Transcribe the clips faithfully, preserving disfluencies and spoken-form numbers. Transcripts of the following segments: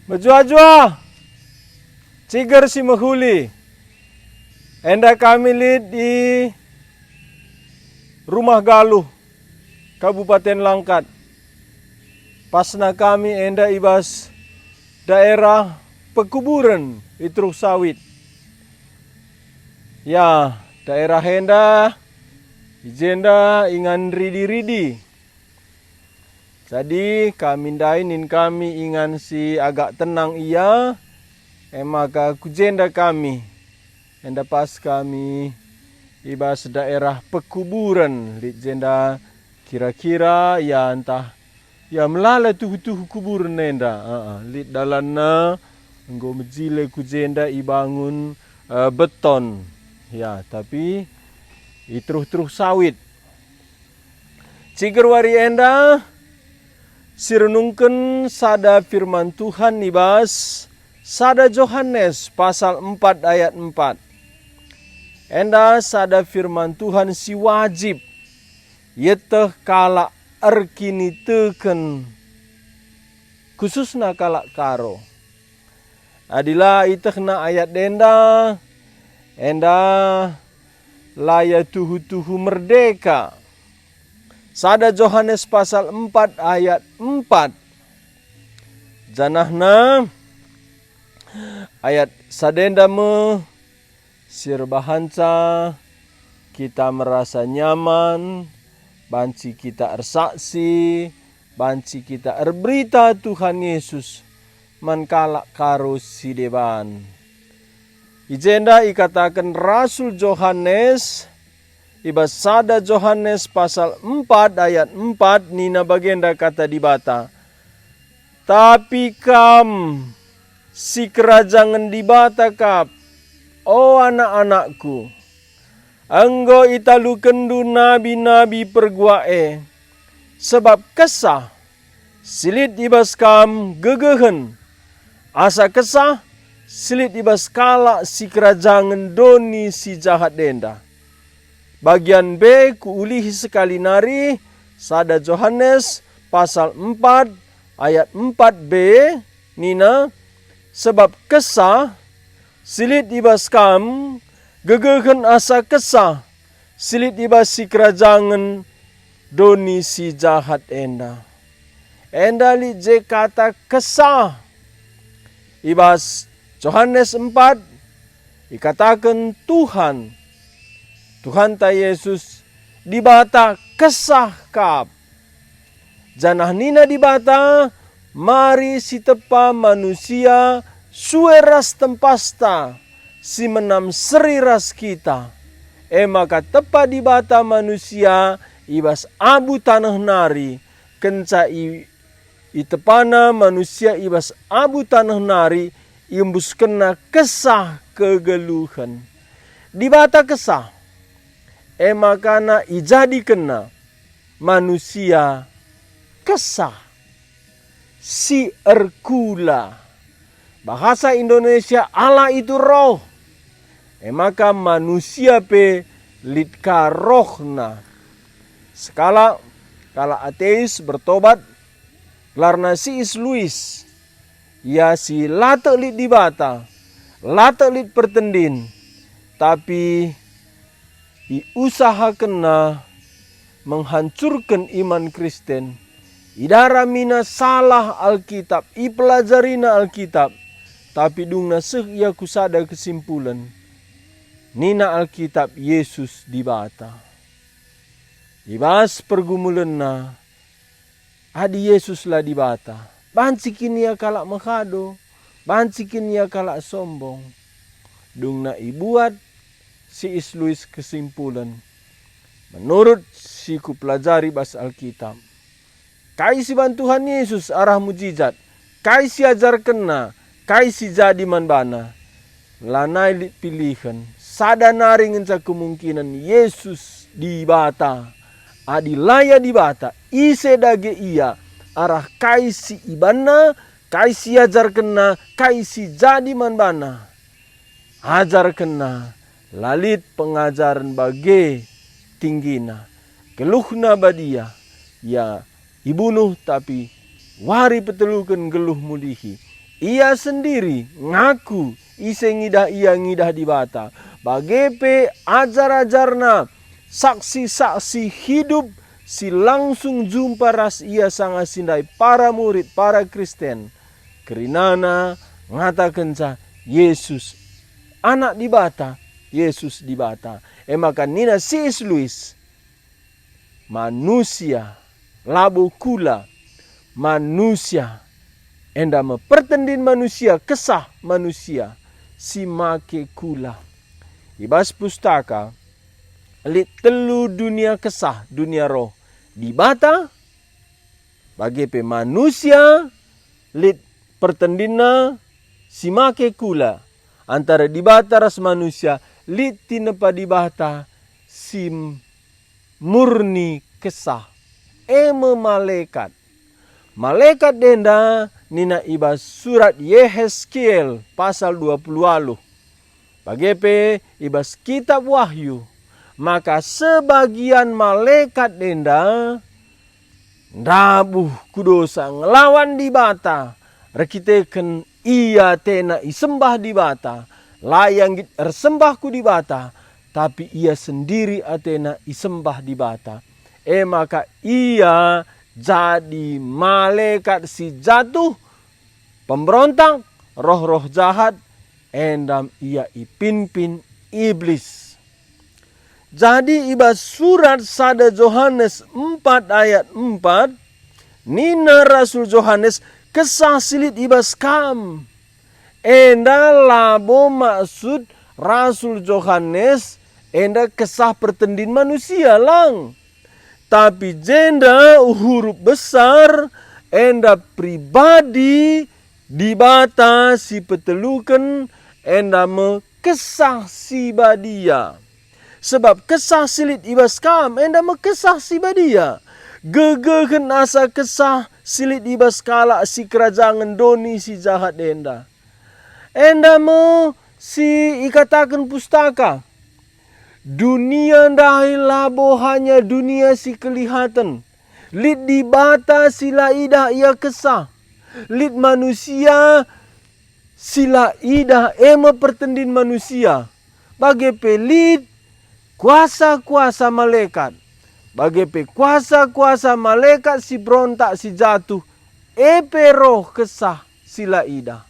Mejuah-juah, ciger si mehuli. Enda kami lit i Rumah Galuh, Kabupaten Langkat. Pasna kami enda i bas daerah pekuburen i Teruh Sawit. Ya, daerah enda, i jenda ingan ridi-ridi. Jadi kami ndai nin kami ingan si agak tenang ia, e maka ku jenda kami. Enda pas kami i bas daerah pekuburen lit jenda kira-kira ya ntah ya melala tuhu-tuhu kuburen enda. Aa, lit dalanna enggo mejile ku jenda ibangun, eh, beton. Ya, tapi i teruh-teruh sawit. Ciger wari enda, sirenungken sada firman Tuhan i bas sada Johanes pasal empat ayat empat. Enda sada firman Tuhan si wajib ieteh kalak erkiniteken, khususna kalak Karo. Adi la ietehna ayat enda, enda la ia tuhu-tuhu merdeka. Sada Johanes pasal empat ayat empat. Janahna ayat sada enda me si erbahanca kita merasa nyaman, banci kita ersaksi, banci kita erberita Tuhan Yesus man kalak Karo si deban. I jenda ikataken Rasul Johanes, i bas sada Johanes pasal empat ayat empat nina bagenda Kata Dibata, "Tapi kam, sikerajangen Dibata kap, o anak-anakku, enggo italukenndu nabi-nabi perguak e, sebab Kesah si lit i bas kam gegehen, asa Kesah si lit i bas kalak sikerajangen doni si jahat enda." Bagian B kuulihi sekali nari, sada Johanes pasal empat ayat empat B nina, "Sebab Kesah si lit i bas kam gegehen asa Kesah si lit i bas sikerajangen doni si jahat enda." Enda lit je kata Kesah. I bas Johanes empat ikataken Tuhan, Tuhanta Yesus, Dibata Kesah kap. Janah nina Dibata, "Mari sitepa manusia sue ras tempasta si menam seri ras kita." E maka tepa Dibata manusia i bas abu taneh nari, kenca i, itepana manusia i bas abu taneh nari, iembuskenna Kesah kegeluhen. Dibata Kesah, e makana ijadikenna manusia Kesah si erkula. Bahasa Indonesia, Allah itu roh, e maka manusia pe lit ka rohna. Sekalak kalak ateis bertobat, gelarna C S Lewis. Ia si la tek lit Dibata, la tek lit pertendin, tapi iusahakenna menghancurken iman Kristen. Idaramina salah Alkitab, ipelajarina Alkitab, tapi dungna seh ia ku sada kesimpulen. Nina Alkitab, Yesus Dibata. I bas pergumulenna, adi Yesus la Dibata, banci kin ia kalak mehado, banci kin ia kalak sombong. Dungna ibuat C S Lewis kesimpulen, menurut si kupelajari bas Alkitab. Kai si iban Tuhan Yesus arah mujizat? Kai si ajarkenna? Kai si jadi man bana? Lanai lit pilihen. Sada nari ngenca kemungkinen Yesus Dibata. Adi la ia Dibata, ise dage ia arah kai si ibanna, kai si iajarkenna, kai si jadi man bana? Ajarkenna la lit pengajaren bage tinggina. Geluhna badia, ia ibunuh tapi wari peteluken nggeluh mulihi. Ia sendiri ngaku ise ngidah ia ngidah Dibata. Bage pe ajar-ajarna, saksi-saksi hidup si langsung jumpa ras ia sanga si ndai para murid, para Kristen. Kerinana ngatakenca Yesus Anak Dibata, Yesus Dibata. E maka nina C S Lewis, manusia labo kula, manusia enda me pertendin manusia, kesah manusia si make kula. I bas pustaka lit telu dunia kesah, dunia roh. Dibata, bage pe manusia, lit pertendinna si make kula. Antara Dibata ras manusia, lit tinepa Dibata si murni kesah, e me malekat. Malekat enda nina i bas surat Yehezkiel pasal dua puluh waluh, bage pe i bas kitab Wahyu, maka sebagian malekat enda ndabuh ku dosa ngelawan Dibata, erkiteken ia atena isembah Dibata, la ia nggit ersembah ku Dibata, tapi ia sendiri atena isembah Dibata. E maka ia jadi malekat si jatuh, pemberontak, roh-roh jahat, enda ia ipinpin Iblis. Jadi i bas surat sada Johanes empat ayat empat, nina Rasul Johanes, "Kesah si lit i bas kam." Enda labo maksud Rasul Johanes enda kesah pertendin manusia, lang. Tapi jenda huruf besar enda pribadi Dibata si peteluken enda me Kesah Si Badia. Sebab Kesah si lit i bas kam enda me Kesah Si Badia. Gegehen asa kesah si lit i bas kalak si kerajangen doni si jahat enda. Enda me si ikataken Pustaka, dunia ndai labo hanya dunia si kelihaten. Lit Dibata si la idah ia kesah. Lit manusia si la idah, e me pertendin manusia. Bage pe lit kuasa-kuasa malekat. Bage pe kuasa-kuasa malekat si berontak si jatuh, e pe roh kesah si la idah.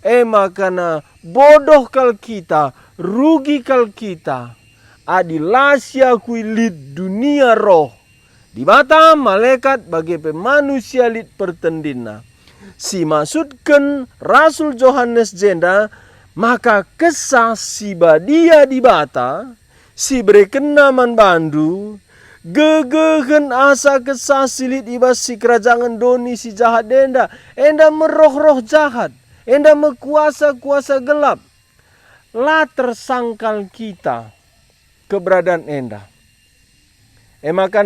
E maka bodoh kal kita, rugi kal kita, adi la siakui lit dunia roh. Dibata, malekat, bage pe manusia lit pertendinna. Si maksudken Rasul Johanes jenda maka Kesah Si Badia Dibata, si iberekenNa man bandu, gegehen asa kesah si lit i bas sikerajangen doni si jahat enda, enda me roh-roh jahat, enda me kuasa-kuasa gelap. La tersangkal kita keberadaan enda. E maka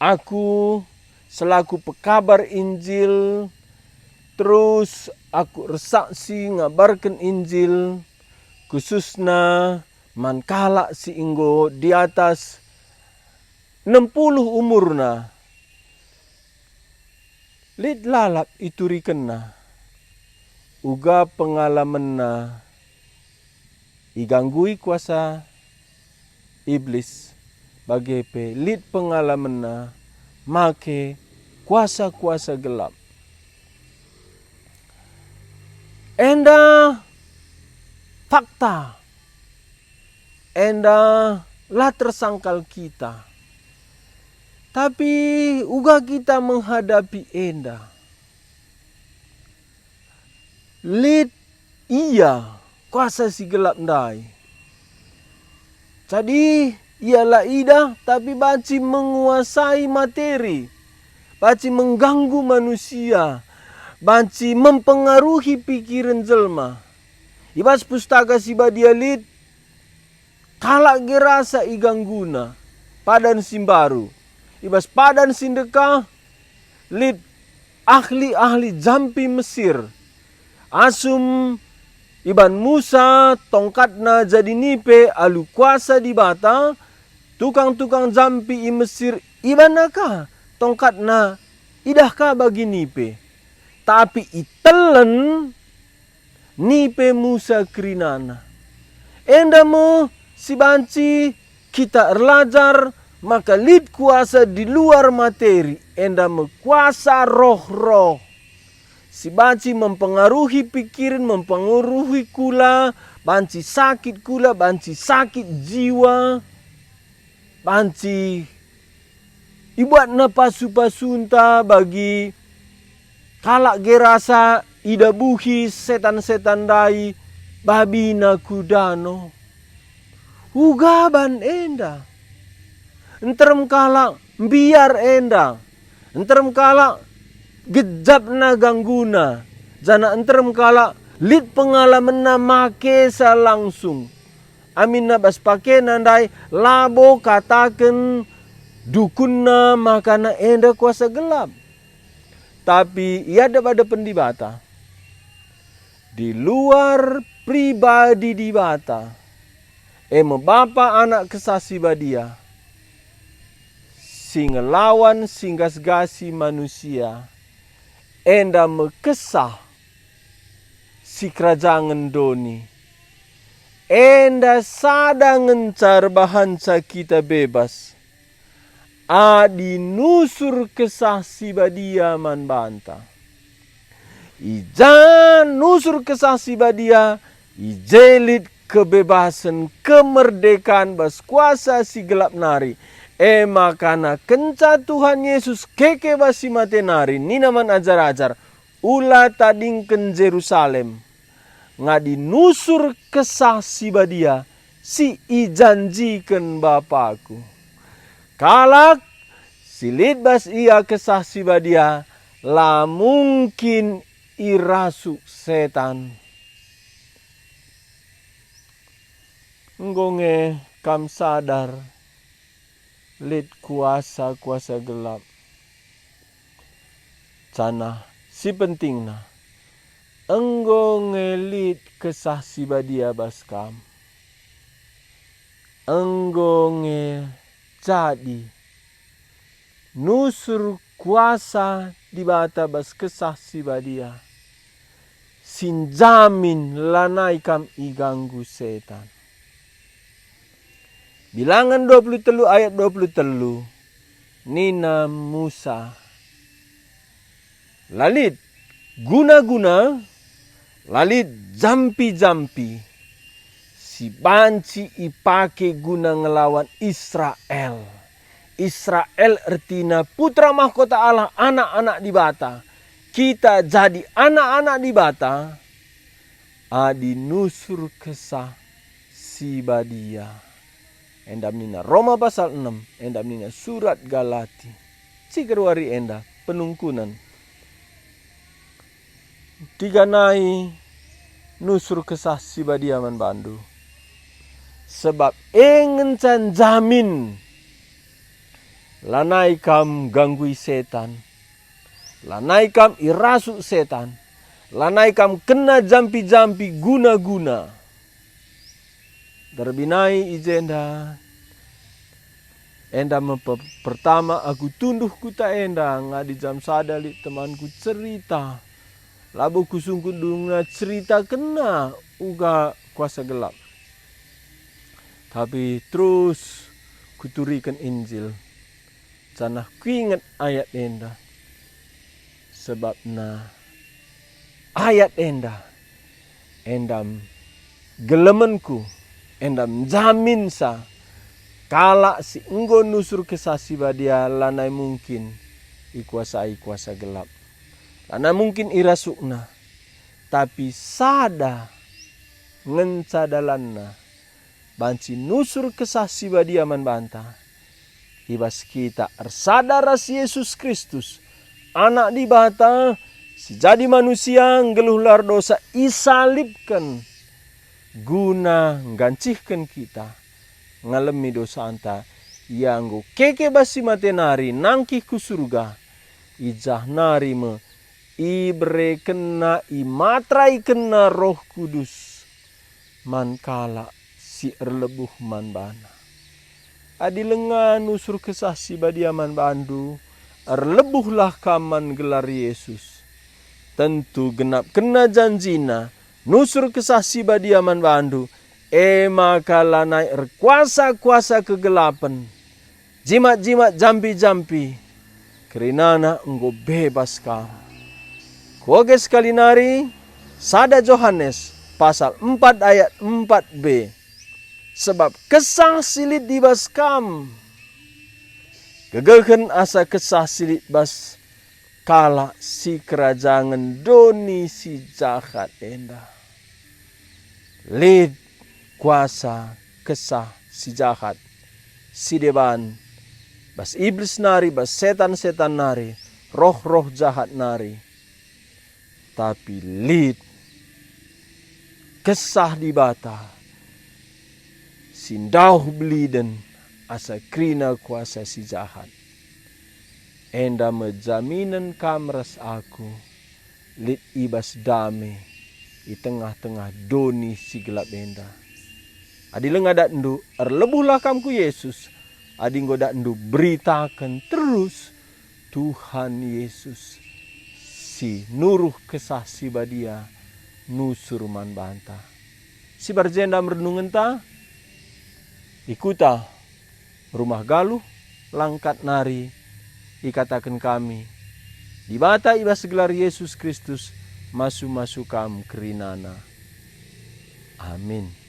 aku selaku pekabar Injil, terus aku ersaksi ngabarken Injil, khususna man kalak si enggo di atas enam puluh umurna. Lit lalap iturikenna, uga pengalamenna iganggui kuasa Iblis, bage pe lit pengalamenna make kuasa-kuasa gelap. Enda fakta, enda la tersangkal kita. Tapi uga kita menghadapi enda. Lit ia kuasa si gelap ndai. Jadi ia la idah, tapi banci menguasai materi, banci mengganggu manusia, banci mempengaruhi pikiren jelma. I bas Pustaka Si Badia lit, kalak Gerasa igangguna, padan si mbaru. I bas padan si ndekah lit ahli-ahli jampi Mesir. Asum iban Musa tongkatna jadi nipe alu kuasa Dibata, tukang-tukang jampi i Mesir ibanna ka tongkatna, idah ka bagi nipe. tapi itelen nipe Musa kerinana. Enda me si banci kita erlajar maka lit kuasa di luar materi, enda me kuasa roh-roh si banci mempengaruhi pikiren, mempengaruhi kula, banci sakit kula, banci sakit jiwa, banci ibuatna pasu-pasunta bagi kalak Gerasa idabuhi setan-setan ndai babina ku dano. Uga ban enda. Nterem kalak mbiar enda. Nterem kalak gejapna gangguna. Janah nterem kalak lit pengalamenna makesa langsung. Aminna bas pakena ndai labo kataken dukunna makana enda kuasa gelap. Tapi i adepen Dibata, di luar pribadi Dibata, e me Bapa, Anak, Kesah Si Badia, si ngelawan, si nggasgasi manusia, enda me kesah si kerajangen doni. Enda sada ngenca erbahanca kita bebas, adi nusur Kesah Si Badia man banta. I ja nusur Kesah Si Badia, i je lit kebebasen, kemerdekaan bas kuasa si gelap nari. E makana kenca Tuhan Yesus keke bas si mate nari, nina man ajar-ajar, "Ula tadingken Jerusalem, ngadi nusur Kesah Si Badia si ijanjiken BapaKu. Kalak si lit bas ia Kesah Si Badia la mungkin irasuk setan." Enggo nge kam sadar lit kuasa-kuasa gelap. Janah si pentingna, enggo nge lit Kesah Si Badia bas kam. Enggo nge jadi nusur kuasa Dibata bas Kesah Si Badia si njamin lanai kam iganggu setan. Bilangen dua puluh telu ayat dua puluh telu, nina Musa, "La lit guna-guna, la lit jampi-jampi si banci ipake guna ngelawan Israel." Israel ertina putra mahkota Allah, anak-anak Dibata. Kita jadi anak-anak Dibata adi nusur Kesah Si Badia. Enda nina Roma pasal enem, enda nina surat Galati. Ciger wari enda penungkunen. Diganai nusur Kesah Si Badia man bandu. Sebab e ngenca njamin lanai kam ganggui setan, lanai kam irasuk setan, lanai kam kena jampi-jampi guna-guna. Terlebih nai i jenda, enda me pe-, pertama aku tunduh kuta enda, ngadi jam sada lit temanku cerita. Labo kusungkun dungna ceritakenna uga kuasa gelap. Tapi terus kuturiken Injil, janah kuinget ayat enda. Sebabna ayat enda, enda gelemenku, enda njaminsa kalak si enggo nusur Kesah Si Badia lanai mungkin ikuasai kuasa gelap. Lanai mungkin irasukna, tapi sada ngenca dalanna banci nusur Kesah Si Badia man banta. I bas kita ersada ras Yesus Kristus, Anak Dibata, si jadi manusia, nggeluh la erdosa, isalibken guna nggancihken kita, ngalemi dosanta. Ia enggo keke bas si mate nari nangkih ku Surga, i jah nari me iberekenNa, imatraikenNa Roh Kudus man kalak si erlebuh man baNa. Adi langa nusur Kesah Si Badia man bandu, erlebuhlah kam man gelar Yesus. Tentu genapkenna janjina, nusur Kesah Si Badia man bandu, e maka lanai erkuasa-kuasa kegelapen, jimat-jimat jampi-jampi, kerinana enggo bebas kam. Kuoge sekali nari, sada Johanes pasal empat ayat empat b, sebab Kesah si lit i bas kam gegehen asa Kesah si lit bas kalak si kerajangen doni si jahat enda. Lit kuasa Kesah si jahat, si deban, bas Iblis nari, bas setan-setan nari, roh-roh jahat nari. Tapi lit Kesah Dibata si ndauh beliden asa kerina kuasa si jahat. Enda me jaminen kam ras aku lit i bas dame i tengah-tengah doni si gelap enda. Adi langa datndu, erlebuhlah kam ku Yesus. Adi enggo datndu, beritaken terus Tuhan Yesus si nuruh Kesah Si Badia nusur man banta. Sibar jenda merenungenta, i kuta Rumah Galuh, Langkat nari, ikataken kami, Dibata i bas gelar Yesus Kristus masu-masu kam kerinana. Amin.